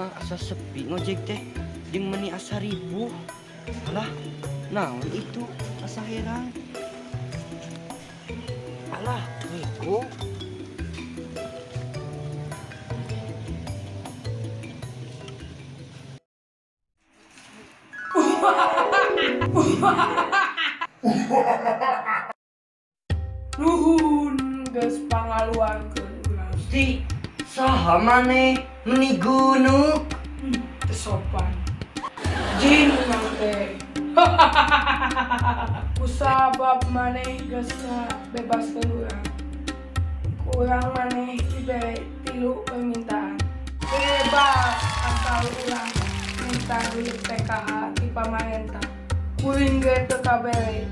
Mah asa sepi ngojek teh jeung meuni asa ribuh. Alah, naon itu asa herang. Alah, ngikung. Nuhun geus pangaluarkeun urang. Gusti, saha maneh meni gunuk? Teu sopan. Jin urang teh. Kusabab maneh geus ngabebaskeun urang. Ku urang maneh dibere 3 permintaan. Bebas asal urang minta duit PKH ti pamarentah. Kuring ge teu kabere.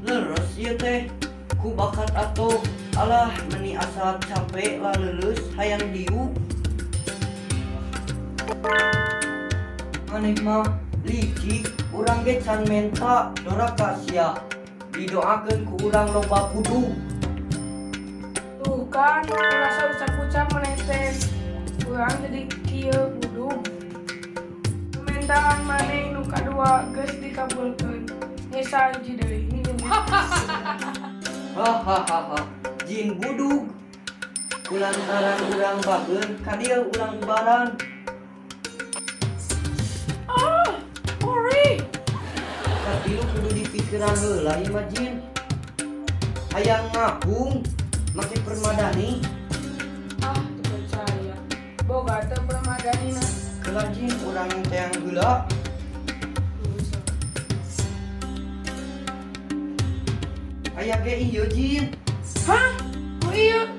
Leres ieu teh ku bakat atuh. Alah, meni asa capek laleuleus hayang diuk. Maneh mah licik, urang ge can menta doraka sia. Didoakeun ku urang loba kudu. Tuh kan, ulah saucap-ucap maneh teh. Urang jadi kieu budug. Permintaan maneh nu kadua geus dikabulkeun. Nyesa hiji deui. Hahaha, jin budug. Kulantaran urang bager, ka dieu urang ubaran. Ah, ori. Katilu kudu dipikiran heula ieu mah jin. Hayang ngapung make permadani. Ah, teu percaya. Boga teu permadanina. Keula jin urang teang heula. Aya ge ieu jin. Hah? Oh iya.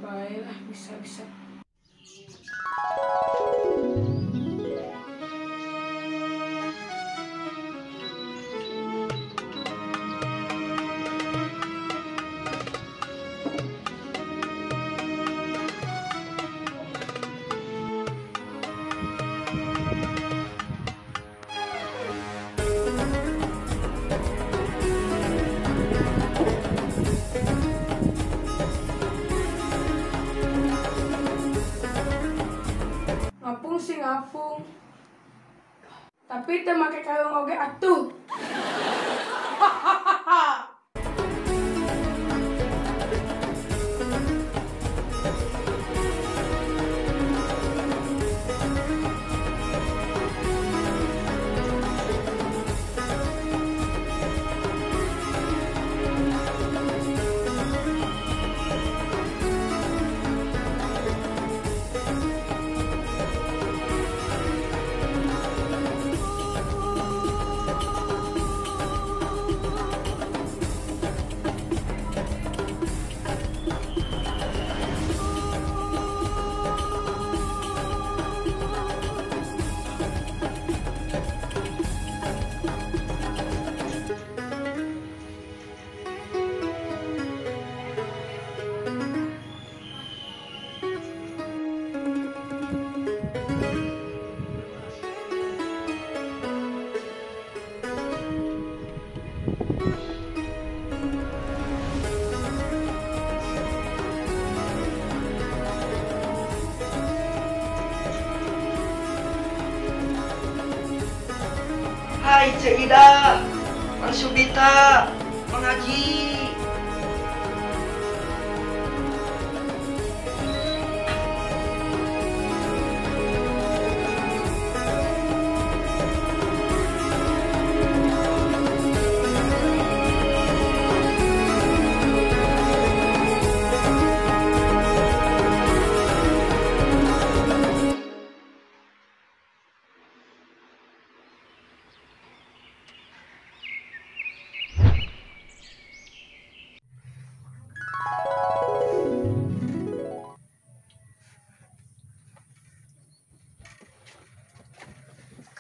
Baiklah, bisa-bisa. Ngapung sih ngapung. Tapi teu make kalung oge atuh. Hai Ceu Ida, Mang Subita, Mang Haji.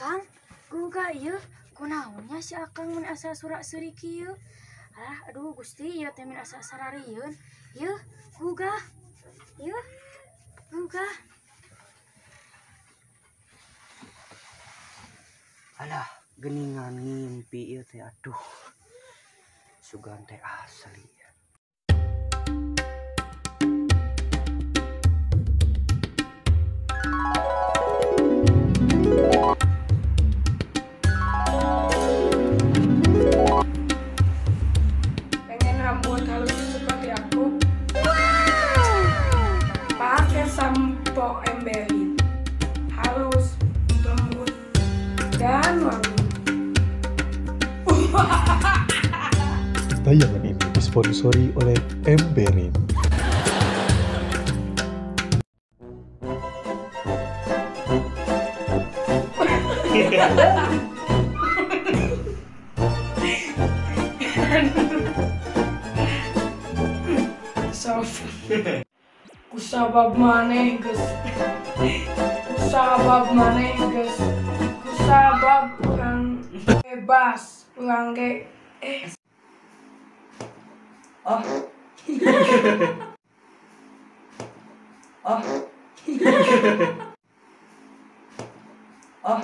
Kang, guga ieu kunaonnya si Akang mun asa surak seuri kieu. Alah, aduh Gusti ieu teh mun asa sararieun. Ieu guga. Ieu guga. Alah, geningan ngimpi ieu teh aduh. Sugan teh asli. Pengen rambut halus seperti aku? Pakai sampo Emberin. Halus, lembut, dan wangi. Tayangan ini disponsori oleh Emberin. Kusabab maneh geus. Kusabab maneh geus. Kusabab urang bebas, urang ge Ah. Ah. Ah.